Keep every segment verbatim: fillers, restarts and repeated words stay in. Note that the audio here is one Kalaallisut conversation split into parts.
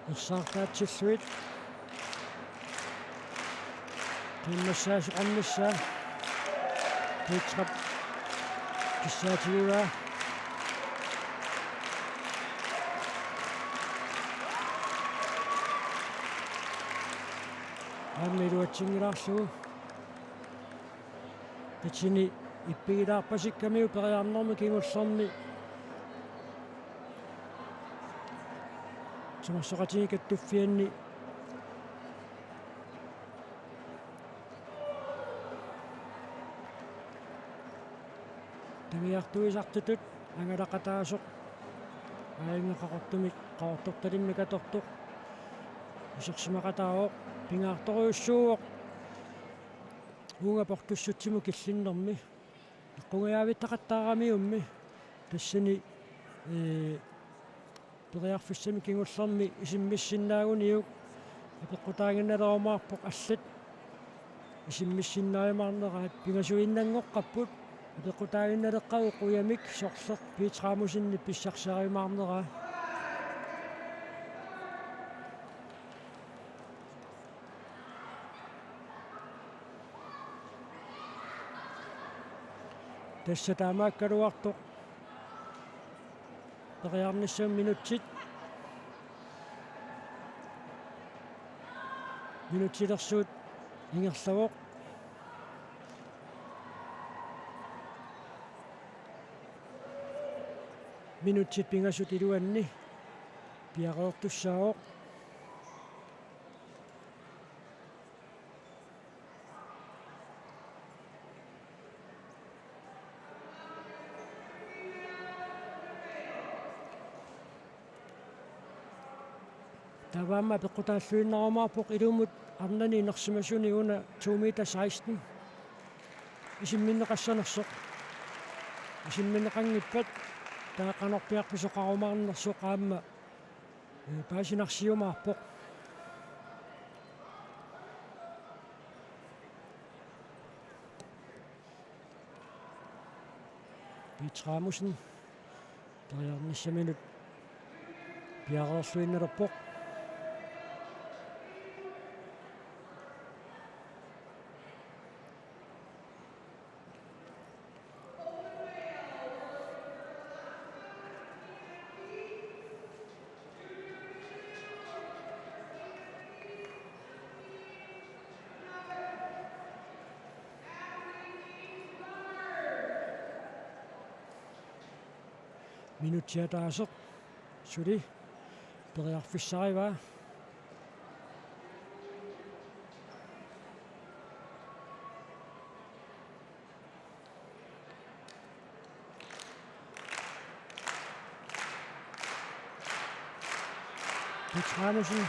Nersaartaatsillugit. Qiimmassaasoqarnissaa. Piitrap kissaatigivaa. Aamma iluatsinngilaarlugu. Qitini ippigilaarpasikkamiuk periarnermi kingullermi. Timersoqatigiit kattuffianni. Tagiartuisartutut angalaqataasoq. Aajuna Qaqortumik, Qaqortortalimmik atortoq. Isersimaqataavoq, pingaartorujussuuvoq. Uunga portussutsimut killinnermi. Eqqugaavittaqattaaramiummi. Tassani, ee, periarfissamik kingullermi isimmissinnaaguniuk apeqqutaaginnalerumaarpoq allat isimmissinnaajumaarneraat, pingasuinnanngoqqapput apeqqutaaginnaleqqagut qujamik, sorleq Piitrammusenip pissarsiarijumaarneraa. Tassa taamaakkaluartoq. Periarnissamut minutsit. Minutsilersuut ingerlavoq. Minutsit pingasut iluanni piareertussaavoq. Taava aamma apeqqutaalluinnarumaarpoq ilumut arnani inersimasuni una to meter seksten. Isimminneqassanersoq. Isimminneqanngippat taava qanorpiaq pisoqarumaarnersoq aamma, ee, paasinarsiumaarpoq. Piitrammusen periarnissaminut piareerluinnalerpoq. Minutsit ataaseq suli periarfissarivaa. Piitrammusen.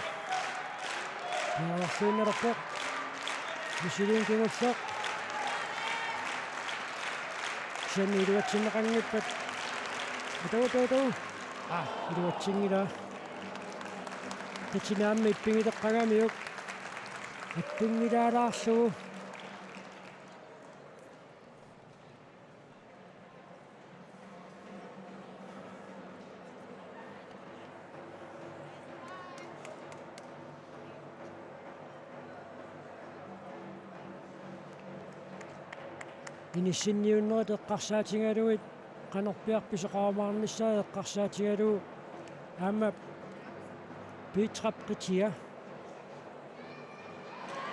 Piareerluinnalerpoq. Misiliin kingulleq. Kisianni iluatsinneqanngippat. Atau, atau, atau. Aa, iluatsinngilaa. Qitini aamma ippigileqqagamiuk. Attunngilaalaarlugu. Inissinniunnerit eqqarsaatigalugit qanorpiaq pisoqarumaarnissaa eqqarsaatigalugu aamma Piitrap qitia.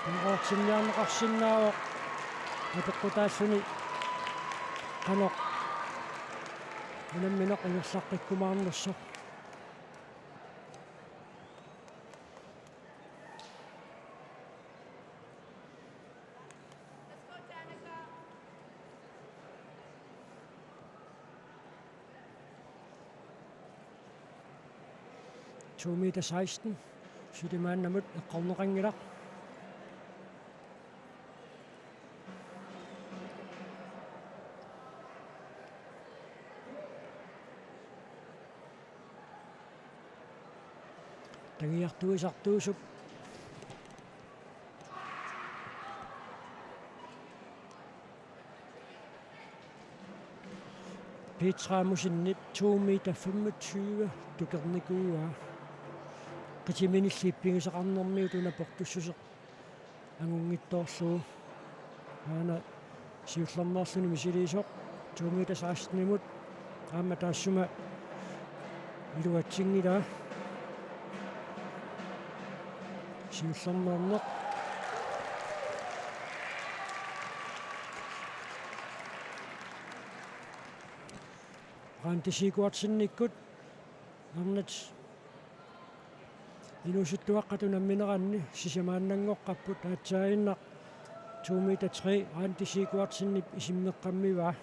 Piareersinniarneqarsinnaavoq apeqqutaalluni qanoq unammineq ingerlaqqikkumaarnersoq. To meter seksten. Suli maannamut eqqorneqanngilaq. Tagiartuisartuusup. Piitrammusenip to meter femogtyve tukernikuuaa. qitiminilli ippigisaqarnermiut una portussuseq angunngitsoorlugu. Aana siullermeerluni misiliisoq to meter sekstenimut aamma taassuma iluatsinngilaa. Siullermeerneq. Randi Sigurdsennikkut arnat inuusuttuaqqat unammineranni sisamaannanngoqqapput, aatsaaginnaq to meter tre Randi Sigurdsenip isimmeqqammivaa.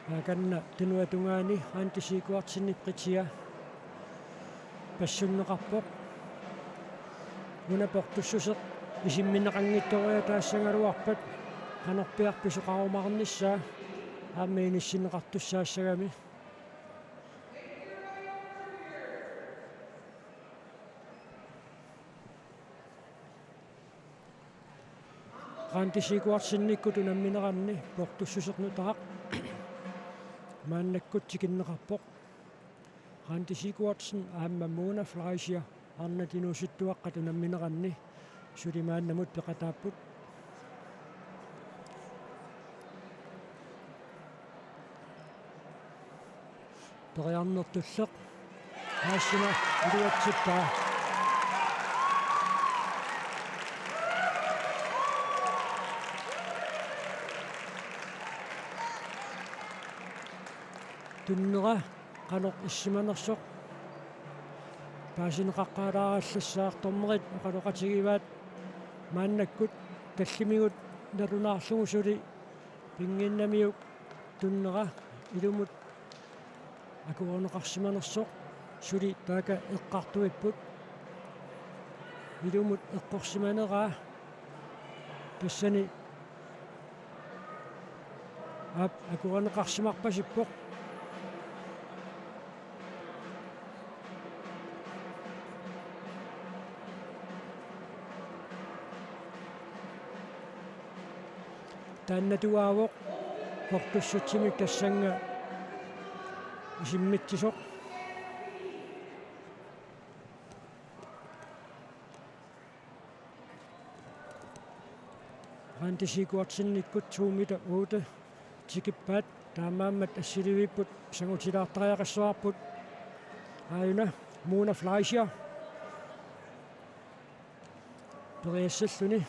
Taakanna tunuatungaani Randi Sigurdsenip qitia passunneqarpoq. Una portussuseq isimminneqanngitsooriataassagaluarpat qanorpiaq pisoqarumaarnissaa aamma inissinneqartussaassagami. Randi Sigurdsennikkut unammineranni portussuseq nutaaq maannakkut tikinneqarpoq. Randi Sigurdsen aamma Mona Fleischer arnat inuusuttuaqqat unammineranni suli maannamut peqataapput. Periarnertulleq. Taassuma iluatsippaa. Tunnera qanoq issimanersoq paasineqaqqaalaarallassaaq. Dommerit oqaloqatigivaat maannakkut tallimigut nalunaarlugu suli pinnginnamiuk tunnera ilumut akuerineqarsimanersoq. Suli taakku eqqartuipput ilumut eqqorsimaneraa. Tassani aap akuerineqarsimarpasippoq. Taannatuaavoq portussutsimik tassannga isimmitsisoq. Randi Sigurdsenikkut to meter otte tikippaat, taamaammat assiliviipput sangutilaartariaqassavarput. Aajuna Mona Fleischer periassalluni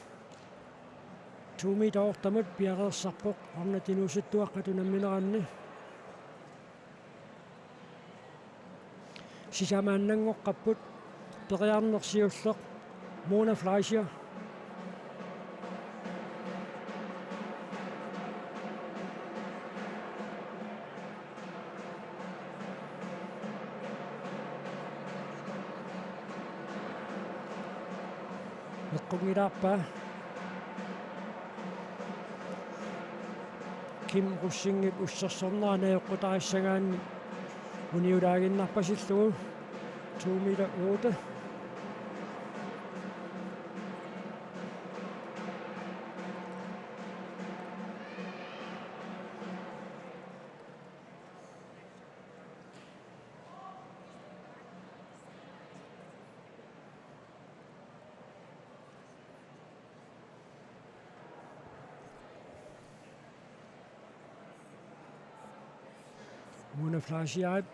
to meter ottemut piareersarpoq arnat inuusuttuaqqat unammineranni. Sisamaannanngoqqapput, periarneq siulleq Mona Fleischer. Eqqunngilaarpaa. Kim Rosingip ussersornera najoqqutarissagaanni uniulaaginnarpasillugu to meter otte. Mona Fleischerip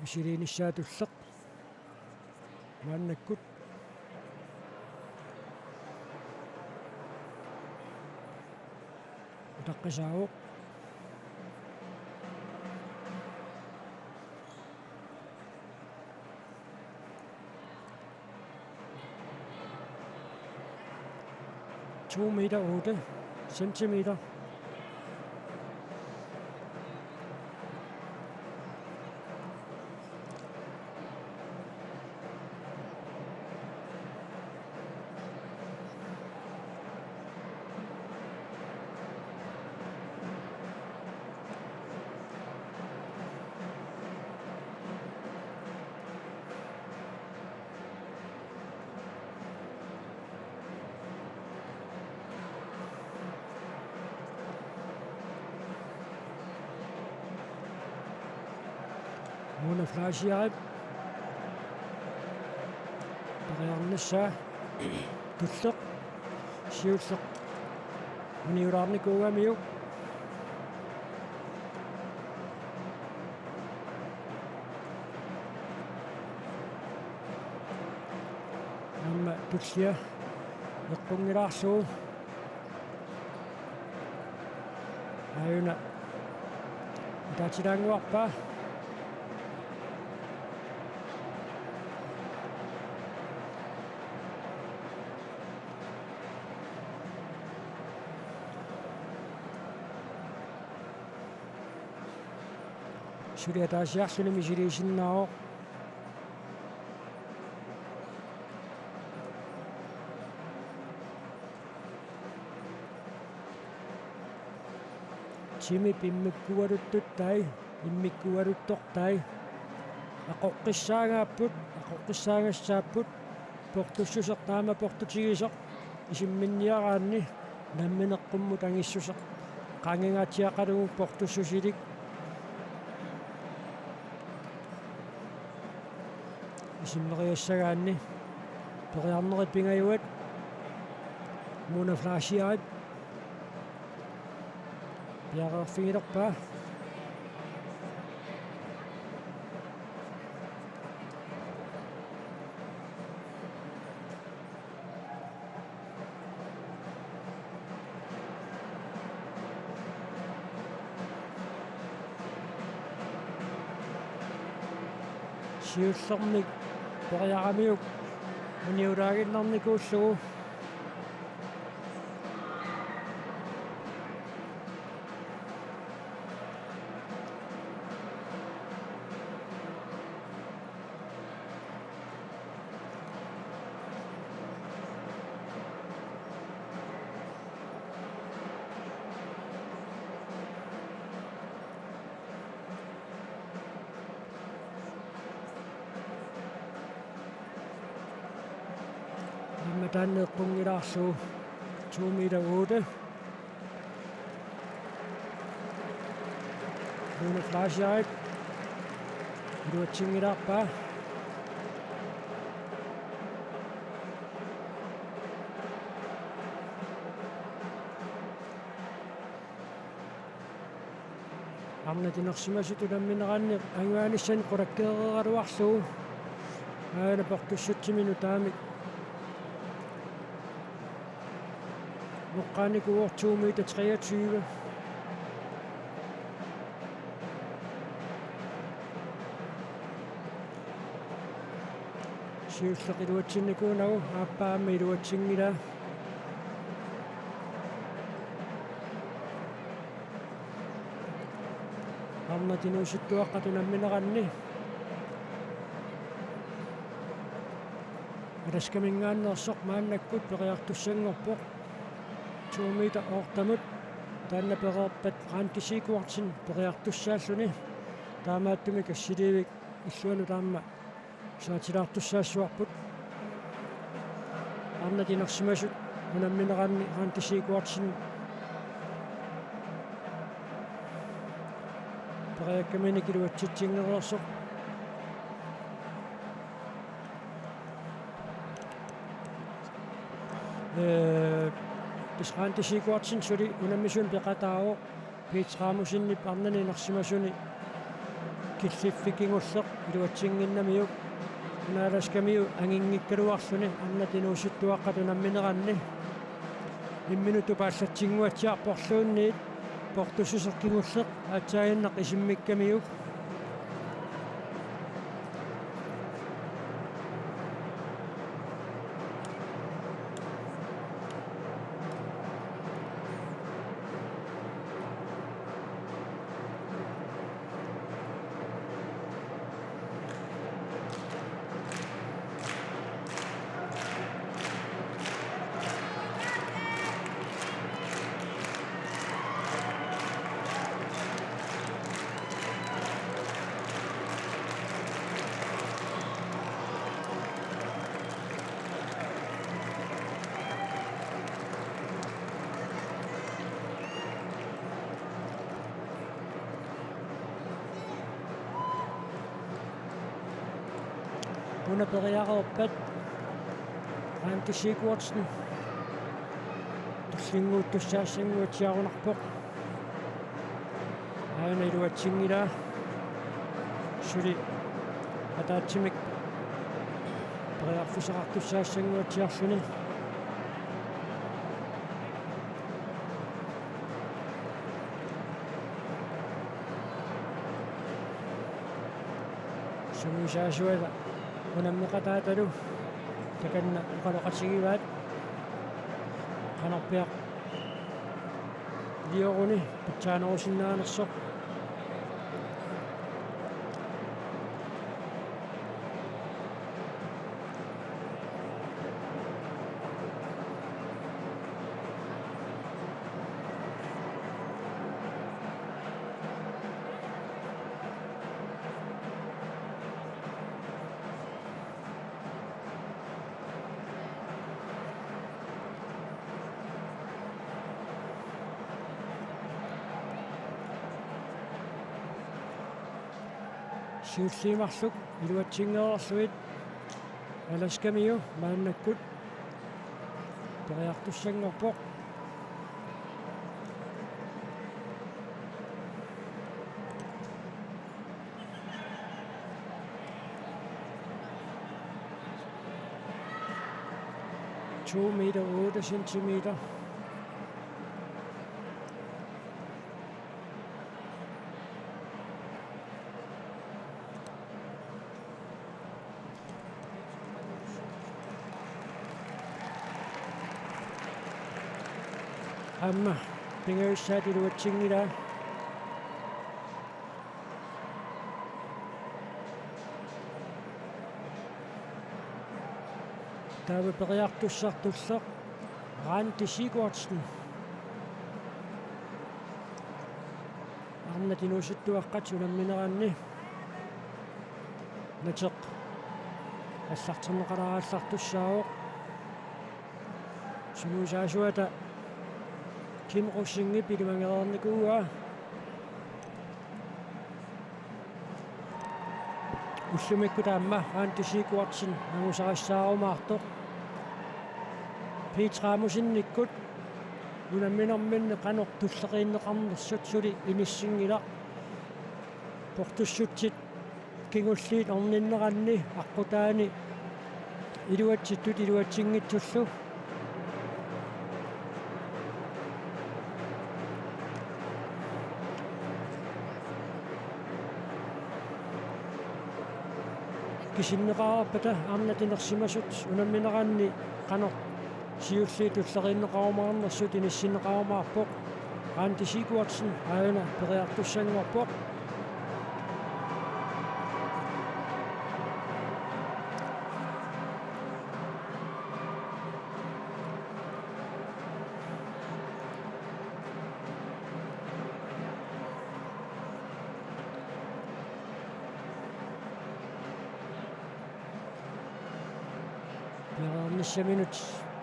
misiliinissaatulleq maannakkut utaqqisaavoq. To meter otte centimeter. Una Fleischerip periarnissaa tulleq siulleq uniulaarnikuugamiuk. Aamma tullia eqqunngilaarlugu. Aajuna ataatilaannguarpaa. Suli ataasiarluni misiliisinnaavoq. Timip immikkualuttuttai, immikkualuttortai aqoqqissaangaapput, aqoqqissaagassaapput, portussuseq taama portutigisoq isimminniaraanni nammineq qummut angissuseq qaangingaatsiaqalugu portussusilik isimmeriassagaanni periarnerit pingajuat. Mona Fleischerip piareerfigilerpaa. Siullermik periaramiuk uniulaaginnarnikuullugu. Aamma taanna eqqunngilaarlugu to meter otte. Mona Fleischerip iluatsinngilaarpaa. Arnat inersimasut unammineranni anguanissani qulakkeereeraluarlugu. Aana portussutsimi nutaamik noqqaanikuuvoq to meter treogtyve. Siulleq iluatsinnikuunagu aappaa aamma iluatsinngilaa. Arnat inuusuttuaqqat unammineranni Alaskaminngaanneersoq maannakkut periartussanngorpoq. To meter ottemut taanna pereerpat Randi Sigurdsen periartussaalluni. Taamaattumik assiliivik illuanut aamma saatilaartussaassuarput. Arnat inersimasut unammineranni Randi Sigurdsen periakkaminik iluatsitsinngereersoq. Ee, tassa Randi Sigurdsen suli unammisunik peqataavoq. Peter Rasmussenip arnani inersimasuni killiffik kingulleq iluatsinnginnamiuk. Una Alaskamiu anginngikkaluarluni arnat inuusuttuaqqat unammineranni. Imminut tupaallatsinnguatsiarporluunniit portussuseq kingulleq aatsaaginnaq isimmikkamiuk. Una periareerpat Randi Sigurdsen tullinnguuttussaassanguatsiarunarpoq. Aana iluatsinngilaa. Suli ataatsimik periarfissaqartussaassanguatsiarluni. Sungiusaasuata unammeqataatalu takanna oqaloqatigivaat qanorpiaq ilioruni pitsaanerusinnaanersoq. Siulliit marluk iluatsinngereerlugit Alaskamiu maannakkut periartussanngorpoq. To meter otte centimeter. Aamma pingajussaat iluatsinngilaa. Taava periartussartulleq Randi Sigurdsen. Arnat inuusuttuaqqat unammineranni nateq aallartinneqalaarallartussaavoq. Sungiusaasuata Kim Rosingip ilimangereernikuuaa. Ullumikkut aamma Randi Sigurdsen angusarissaarumaartoq. Petra Amusenikkut unamminerminni qanoq tulleqiinneqarnersut suli inissinngilaq. Portussutsit kingulliit orninneranni aqqutaani iluatsittut iluatsinngitsullu. Kisinneqareerpata arnat inersimasut unammineranni qanoq siulliit tulleqiinneqarumaarnersut inissinneqarumaarpoq. Randi Sigurdsen aajuna periartussanngorpoq. Piareernissaminut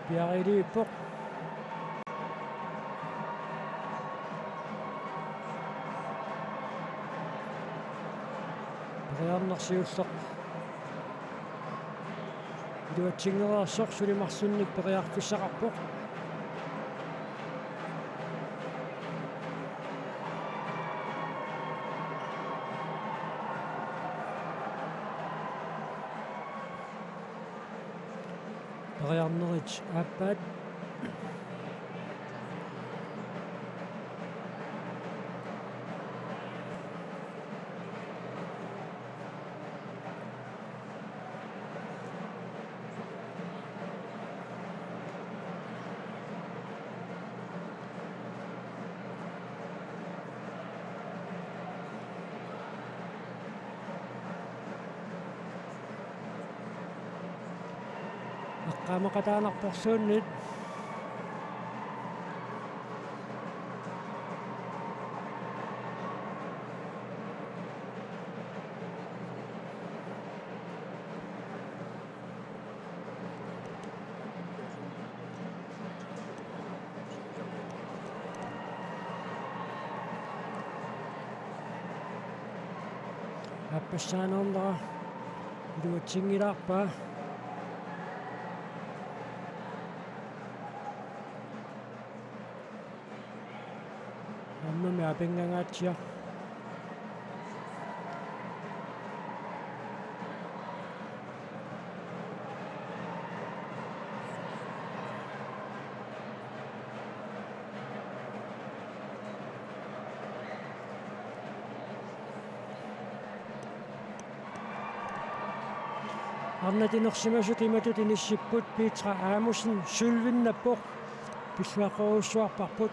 piareerivippoq. Periarneq siulleq iluatsinngereersoq suli marlunnik periarfissaqarpoq. Periarnerit aappaat. Eqqaamaqataanarporluunniit. Aappassaaneernera Iluatsinngilaarpaa. Aamma apinnganngaatsiaq. Arnat inersimasut imatut inissipput. Petra Amundsen sølvinnappoq. Pilluaqqorujussuarparput.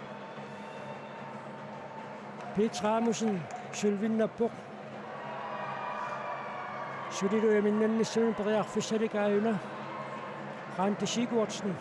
Petra Amundsen sølvinnappoq. Sulilu aminnannissamut periarfissalik aajuna Randi Sigurdsen.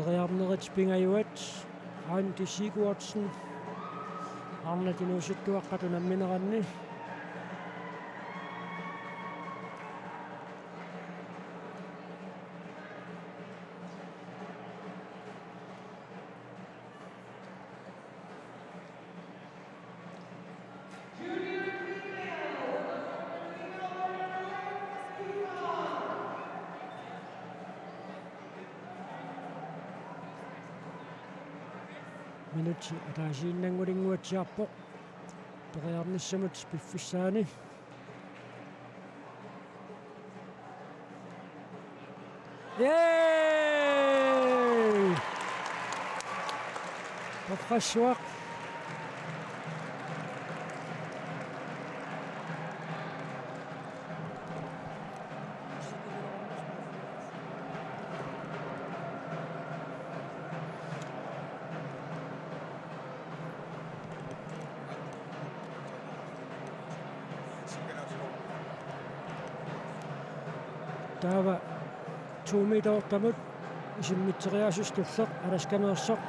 Periarnerit pingajuat, Randi Sigurdsen, arnat inuusuttuaqqat unammineranni. Minutsit ataasiinnanngulinnguatsiarpoq periarnissamut piffissaani. Yay! Oqassuaq. Taava to meter ottamut isimmitseriaaseq tulleq Alaskameersoq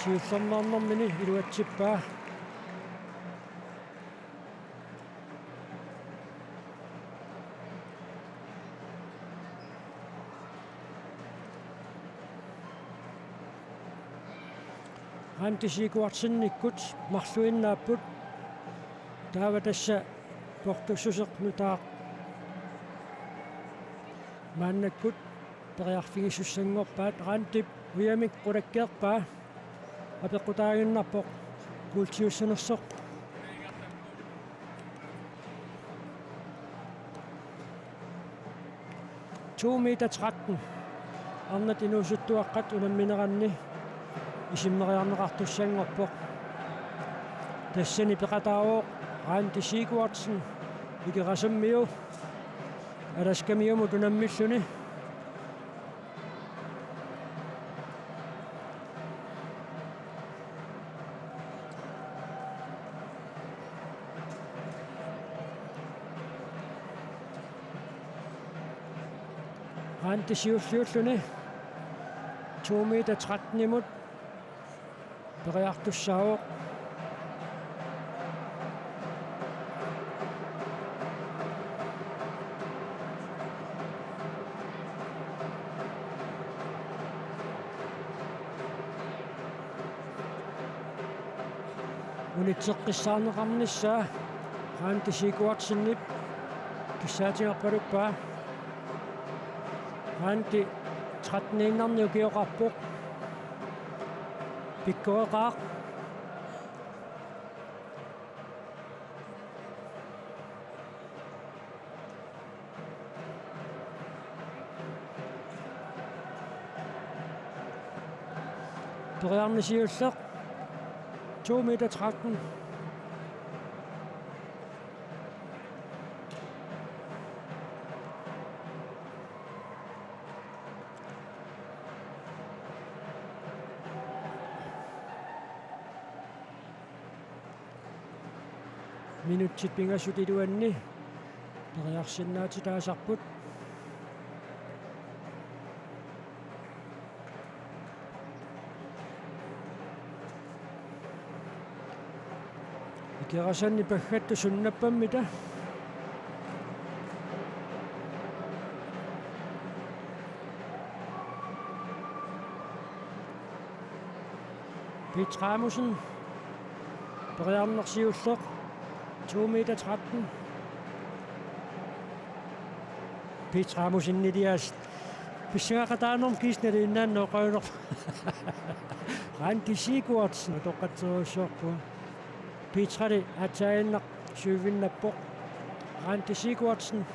siullermeernermini iluatsippaa. Randi Sigurdsenikkut marluinnaapput. Taava tassa portussuseq nutaaq maannakkut periarfigisussanngorpaat. Randip ujamik qulakkeerpaa. Apeqqutaaginnarpoq kuultiussanersoq. To meter tretten. Arnat inuusuttuaqqat unammineranni isimmeriarneqartussanngorpoq. Tassani peqataavoq Randi Sigurdsen, Ikerasammiu Alaskamiumut unammilluni. Randi siulliulluni to meter trettenimut periartussaavoq. Unitseqqissaarneqarnissaa Randi Sigurdsenip kissaatigerpaluppaa. Randi tretteniinnarnik ukioqarpoq. Pikkoreqaaq. Periarneq siulleq to meter tretten. Minutsit pingasut iluanni periarsinnaatitaasarput. Kerasanni paggattu sunnappammita. Pete Rasmussen. Periarneq siulleq. To meter tretten. Pete Rasmussenilias. Pissangaqataanermut kiisalu innaanneq oqajunerpoq. Randi Sigurdsen utoqqatserujussuarput. Petrali aatsaannaq syvinnappoq. Randi Sigurdsen.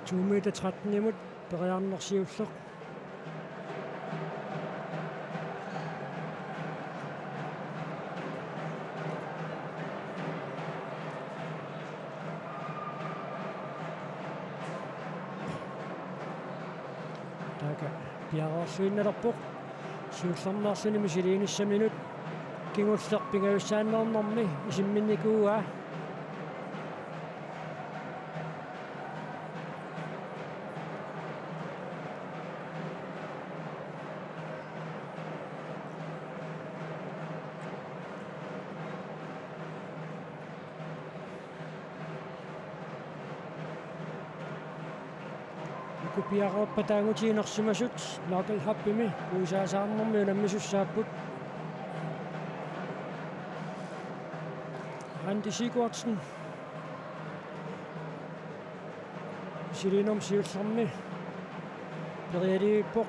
To meter tretten-imut periarneq siulleq. Taakku piareerluinnalerput. Siullermeerluni misiliinissaminut kingulleq pingajussaanneernermi isimminnikuuaa. Uku piareerpata angutit inersimasut Local Hubimi puisaasaarnermi unammisussaapput. Randi Sigurdsen. Misiliinermi siullermi periarivippoq.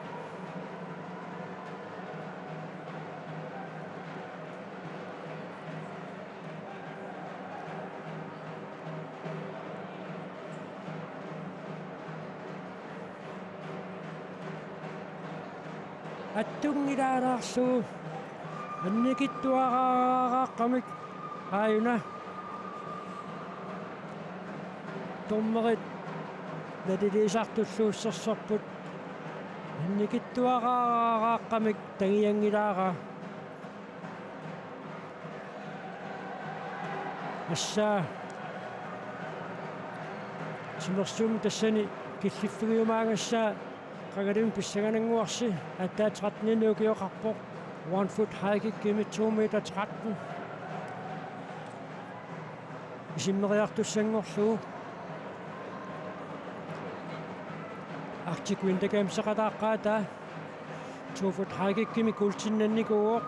Attunngilaaraarlugu annikitsuaraaraaqqamik aajuna. Dommerit naliliisartulluussersorput. Annikitsuaraaraaqqamik tangianngilaaraa. Assa. Timersuum tassani killiffigiumaagassaa qangalimi pissanganannguarsi, aatsaat tretten-inik ukioqarpoq. One foot high kickimi to meter tretten. Isimmeriartussanngorlugu. Arctic Winter Gameseqataaqqaat taava. Two foot high kickimi kuultinnannikuuvoq.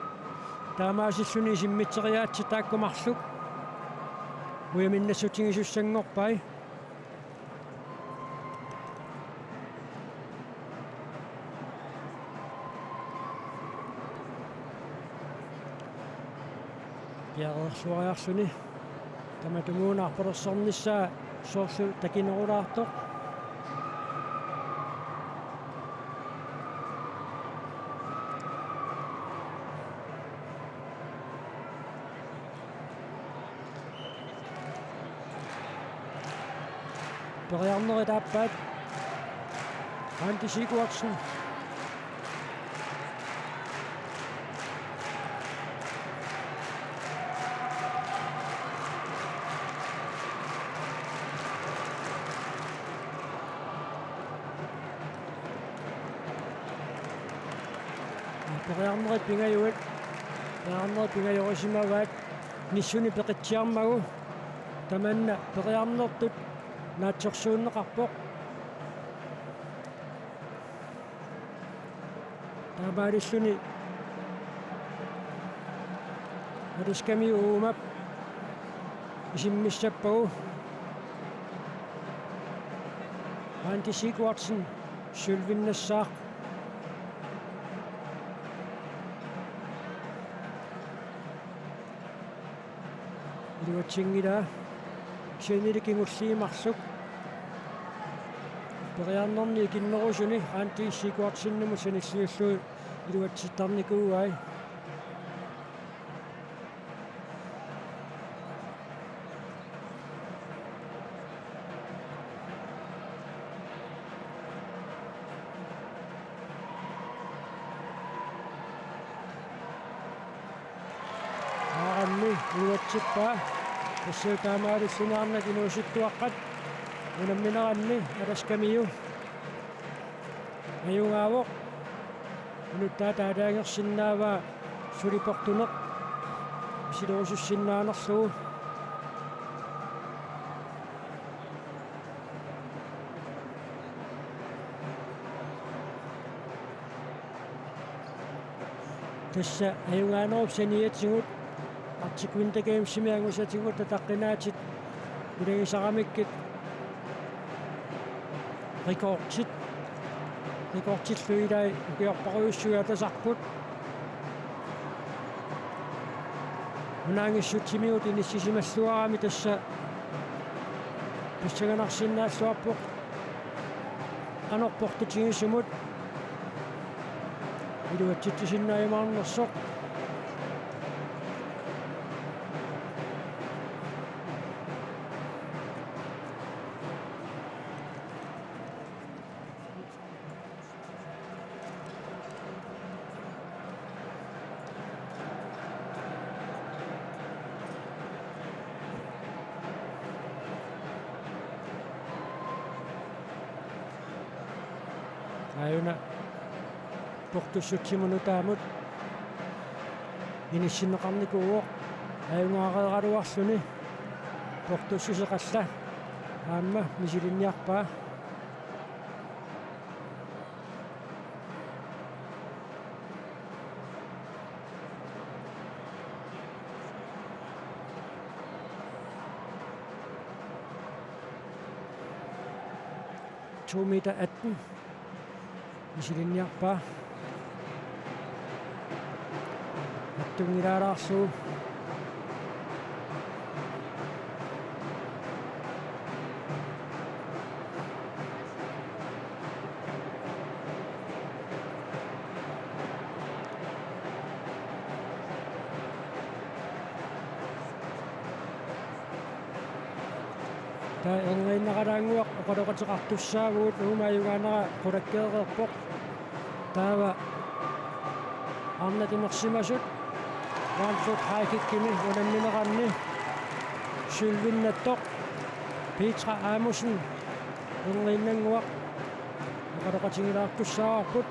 Taamaasilluni isimmitseriaatsit taakku marluk ujaminnassutigisussanngorpai. Piareerluariarluni tamatumuuna arpalersornissaa soorlu takinerulaartoq. Periarnerit aappaat. Randi Sigurdsen. Periarnerit pingajuat. Periarnerit pingajorisimavaat. Nissuni peqitsiarmagu tamanna periarnertut naatsorsuunneqarpoq. Taamaalilluni Alaskamiut uuma isimmissappagu. Randi Sigurdsen sølvinnassaaq. Iluatsinngilaa. Kisiannili kingulliit marluk periarnerni ikinnerusuni Randi Sigurdsenimut sanilliullugu iluatsittarnikuuai. Aarammi iluatsippaa. Tassa taamaalilluniarnak inuusuttuaqqat unammineranni Alaskamiut. Ajugaavoq. Unuttaa taalaangersinnaavaa Suli portuneq misilerusussinnaanerlugu. Tassa ajugaanerup saniatigut Arctic Winter Gamesimi angusatigut ataqqinaatit ilagisaramikkit rekordit, rekordillu ilai ukiorparujussuit atasarput. Unaanngissutsimivut inissisimalluarami tassa pissanganarsinnaalluarpoq qanoq portutigisumut iluatsitsisinnaajumaarnersoq. Aajuna portussutsimut nutaamut inissinneqarnikuuvoq, ajugaareeraluarluni portussuseq alla aamma misilinniarpaa. To meter atten. Misilinniarpaa. Attunngilaalaarlugu. Taava erniinnaralaannguaq oqaloqateqartussaavugut, uuma ajugaanera qulakkeereerpoq. Taava arnat inersimasut one foot high kickimi unammineranni sølvinnattoq Petra Amundsen erniinnannguaq oqaloqatigilaartussaavarput.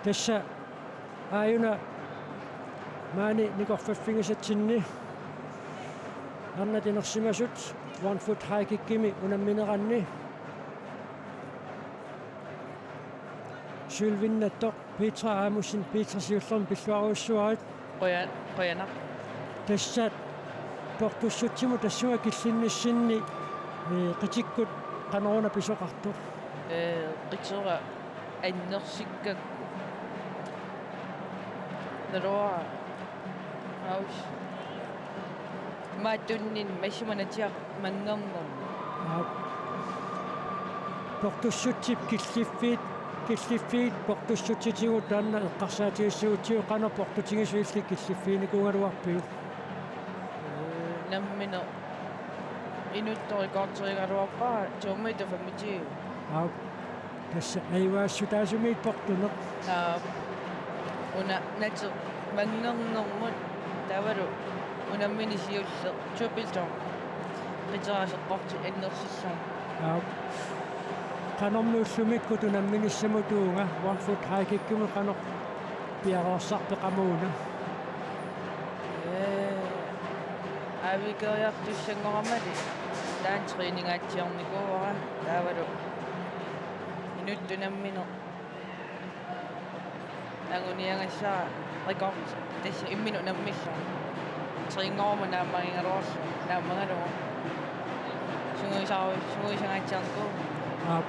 Tassa aajuna maani nikorfaffigisatsinni arnat inersimasut one foot high kickimi unammineranni sølvinnattoq Petra Amundsen, Petra, siullermik pilluarujussuarit. Quja-, qujanaq. Tassa portussutsimut tassunga killinnissinni, ee, qitikkut qanoruna pisoqartoq? Ee, qitera annersikkakku. Naluara. Aus. Maattunnin massimanatiaq manngernermi. Aap. Portussutsip killiffiit, killiffiit portussutsitigut taanna eqqarsaatigissagutsigu, qanoq portutigisut illit killiffiginikuugaluarpiuk? Nammineq inuttoq rekordigaluarpara to meter femogtyve. Aap. Tassa ajugaassutaasumit portuneq. Aap. Una nateq manngernermut taavalu unammineq siulleq Tupiltoq qiteraseqqorti annersillugu. Aap. Qanormi ullumikkut unamminissamut uunga one foot high kickimut qanoq piareersarpit qamuuna? Ee, aavikeriartussanngoramali taanna træningaatsiarnikuuara taavalu inuttut nammineq anguniagassara rekord tassa imminut unammillugu. Træningeruma naammagigaluarlugu, naammagalugu. Sungiusaru-, sungiusangaatsiarnikuuvoq. Aap.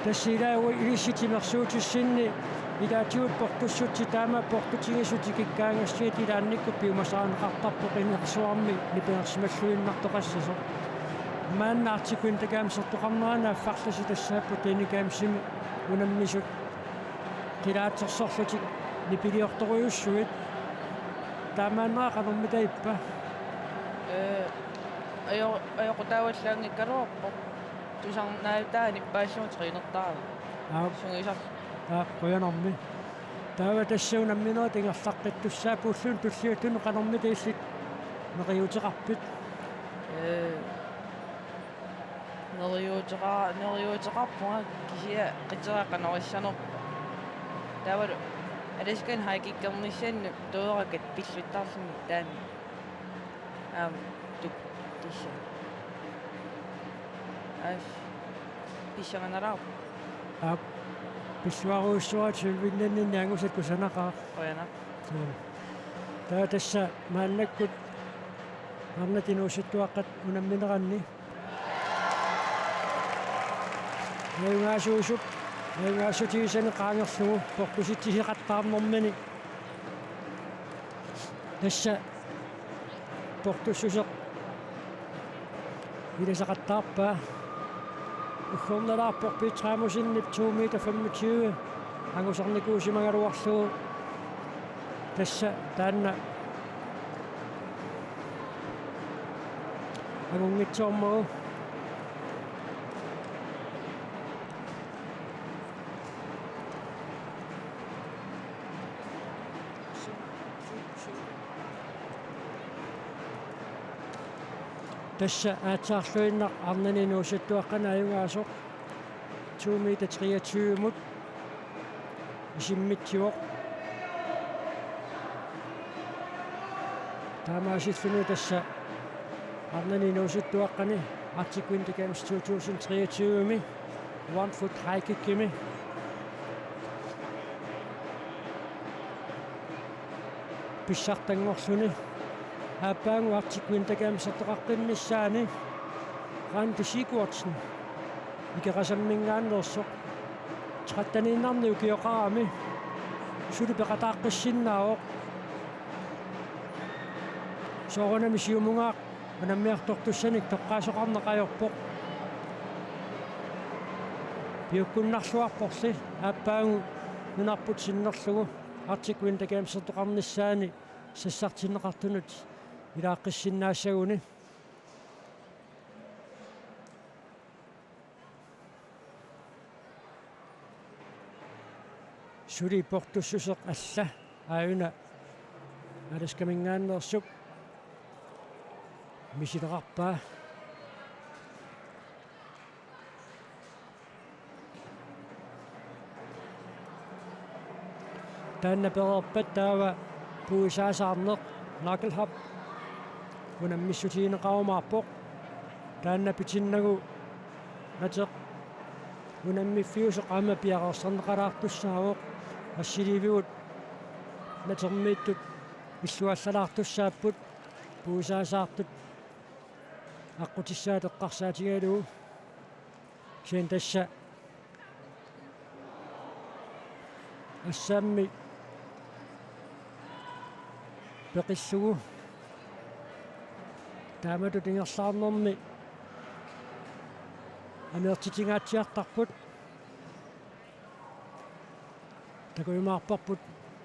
Tassa ilaagu ilissi timersuutissinni ilaatigut portussutsit taama portutigisut tikikkaangassiat ilaannikkut piumasarineqartarpoq inersuarmi nipangersimalluinnartoqassasoq. Maanna Arctic Winter Gamesertoqarnerani affarlasi tassaapput Danish Gamesimi unammisut qilaatersorlutik nipiliortorujussuit. Taamaannera qanormita ippa? Ee, ajo-, ajoqutaavallaanngikkaluarpoq. Tusarnaarutaanni paassuut trænertarami. Aap. Sungiusar. Aap, qujanarmi. Taava tassa unamminerit ingerlaqqittussaapput ulluni tulliuttuni, qanormita illit neriuuteqarpit? Ee. Neriuuteqa-, neriuuteqarpunga kisianni qiteraq qanoq issanerpoq. Taavalu Alaskami high kickernissaannut tuerakkat pilluttarluni taanna. Aam, tuk-, tassa. Aas, pissanganalaarpoq. Aap, pilluarujussuara sølvinnanninni angusat kusanaqaaq. Qujanaq. Suu. Taava tassa maannakkut arnat inuusuttuaqqat unammineranni. Ajugaasuusup, ajugaassutigisani qaangerlugu portusitsiseqattaarnermini. Tassa portussuseq ilisaqattaarpaa. Uggornalaarpoq Peter Amundsenip to meter femogtyve angusarnikuusimagaluarlugu. Tassa taanna angunngitsoormagu. Tassa aatsaarluinnaq arnani inuusuttuaqqani ajugaasoq to meter treogtyve-mut isimmitsivoq. Taamaasilluni tassa arnani inuusuttuaqqani Arctic Winter Games to tusind treogtyve-mi one foot high kickimi pissartanngorluni. Aappaagu Arctic Winter Gamesertoqaqqinnissaani Randi Sigurdsen Ikerasamminngaanneersoq tretteniinnarnik ukioqarami suli peqataaqqissinnaasoq. Soorunami siumunngaaq unammiartortussanik toqqaasoqarneq ajorpoq. Piukkunnarluarporli aappaagu nunarput sinnerlugu Arctic Winter Gamesertoqarnissaani sassartinneqartunut ilaaqqissinnaassagunik. Suli portussuseq alla aajuna Alaskaminngaanneersup misileqarpaa. Taanna pereerpat taava puisaasaarneq Nagelhap unammissutigineqarumaarpoq. Taanna pitinnagu Nateq unammiffiusoq aamma piareersarneqalaartussaavoq. Assiliivigut Natermiittut illuallalaartussaapput puisaasaartut aqqutissaat eqqarsaatigalugu. Kisianni tassa assammik peqillugu taamatut ingerlaarnermi aneertitingaatsiartarput. Takujumaarparput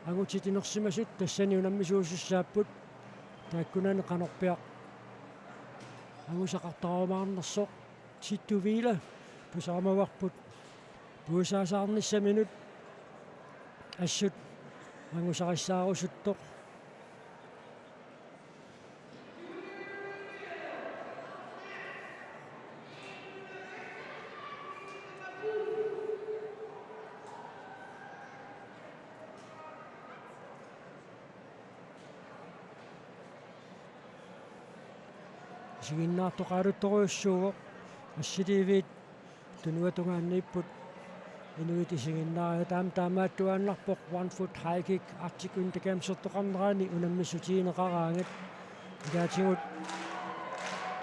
angutit inersimasut tassani unammisuusussaapput, taakkunani qanorpiaq angusaqartarumaarnersoq. Tito Vila tusaarumaarput puisaasaarnissaminut assut angusarissaarusuttoq. Isiginnaartoqartorujussuuvoq, assiliiviit tunuatungaanniipput inuit isiginnaariat. Aamma taamaattuaannarpoq one foot high kick Arctic Winter Gamesertoqarnerani unammissutigineqaraangat. Ilaatigut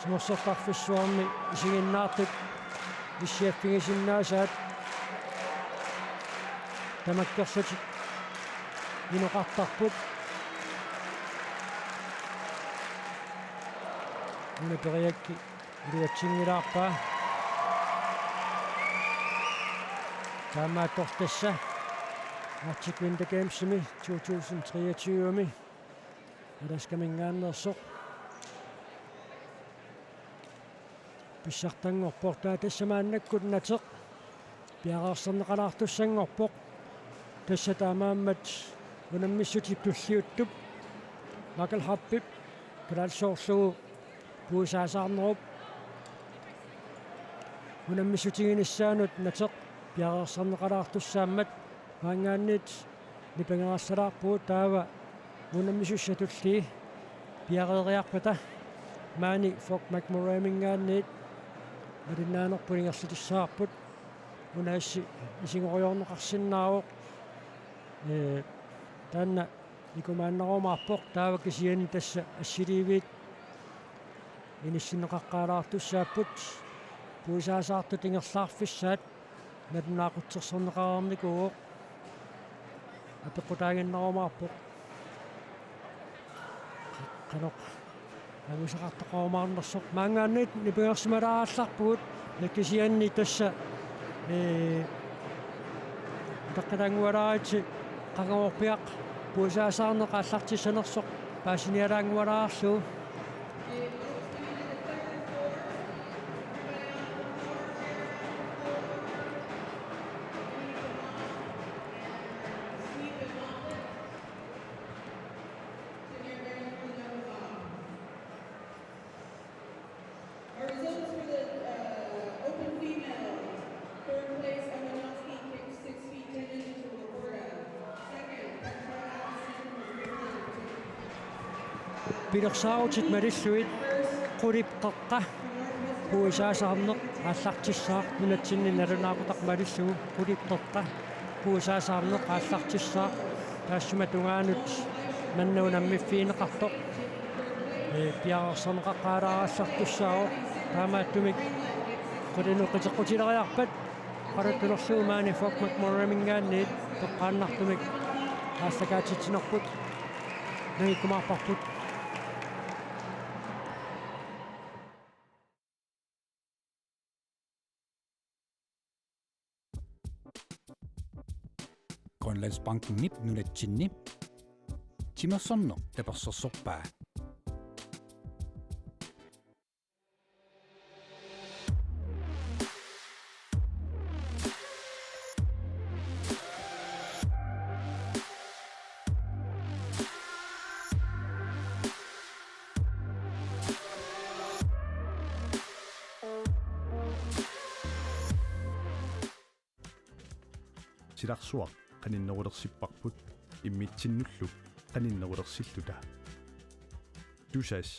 timersortarfissuarmi isiginnaartut issiaffigisinnaasaat tamakkerlutik inoqartarput. Una Periakki iluatsinngilaarpaa. Taamaattorli tassa Arctic Winter Gamesimi to tusind treogtyve-mi Alaskaminngaanneersoq pissartanngorpoq. Taava tassa maannakkut Nateq piareersarneqalaartussanngorpoq. Tassa taamaammat unammissutip tulliuttup Nagelhapip kalaallisoorlugu puisaasaarnerup Unammissutiginissaanut Nateq piareersarneqalaartussaammat maanngaanniit nipangerassalaarpugut, taava unammisussatulli piareeriarpata maani Foch McMurrayminngaanniit malinnaanerput ingerlatissavarput. Una assi isigoriorneqarsinnaavoq. Ee, taanna ikumaannarumaarpoq, taava kisianni tassa assiliiviit inissinneqaqqaalaartussaapput. Puisaasaartut ingerlaarfissaat nalunaaqutsersorneqareernikuuvoq. Apeqqutaaginnarumaarpoq. Qanoq angusaqartoqarumaarnersoq. Maanngaanniit nipangersimalaarallarpugut, ee, kisianni tassa, ee, utaqqilaanngualaaritsi qangavorpiaq puisaasaarneq aallartissanersoq paasinialaanngualaarlugu. Our results for the, uh, open female, third place, Emma Johnson, kicked six feet ten inches from the border. Second, Petra Allison from Finland. Pilersaarutit malillugit Qulip Qeqqa puisaasaarneq aallartissaaq, nunatsinni nalunaaqutaq malillugu Qulip Qeqqa puisaasaarneq aallartissaaq, taassuma tungaanut manna unammiffigineqartoq, ee, piareersarneqaqqaalaarallartussaavoq. Taamaattumik qulinut qiteqqutileriarpat oqaluttunerlugu maani Foch McMurrayminngaanniit toqqaannartumik aallakaatitsinerput nangikkumaarparput. Grønlandsbankenip nunatsinni timersorneq tapersersorpaa. Silarsuaq qaninnerulersipparput imminnullu qaninnerulersilluta. Tusass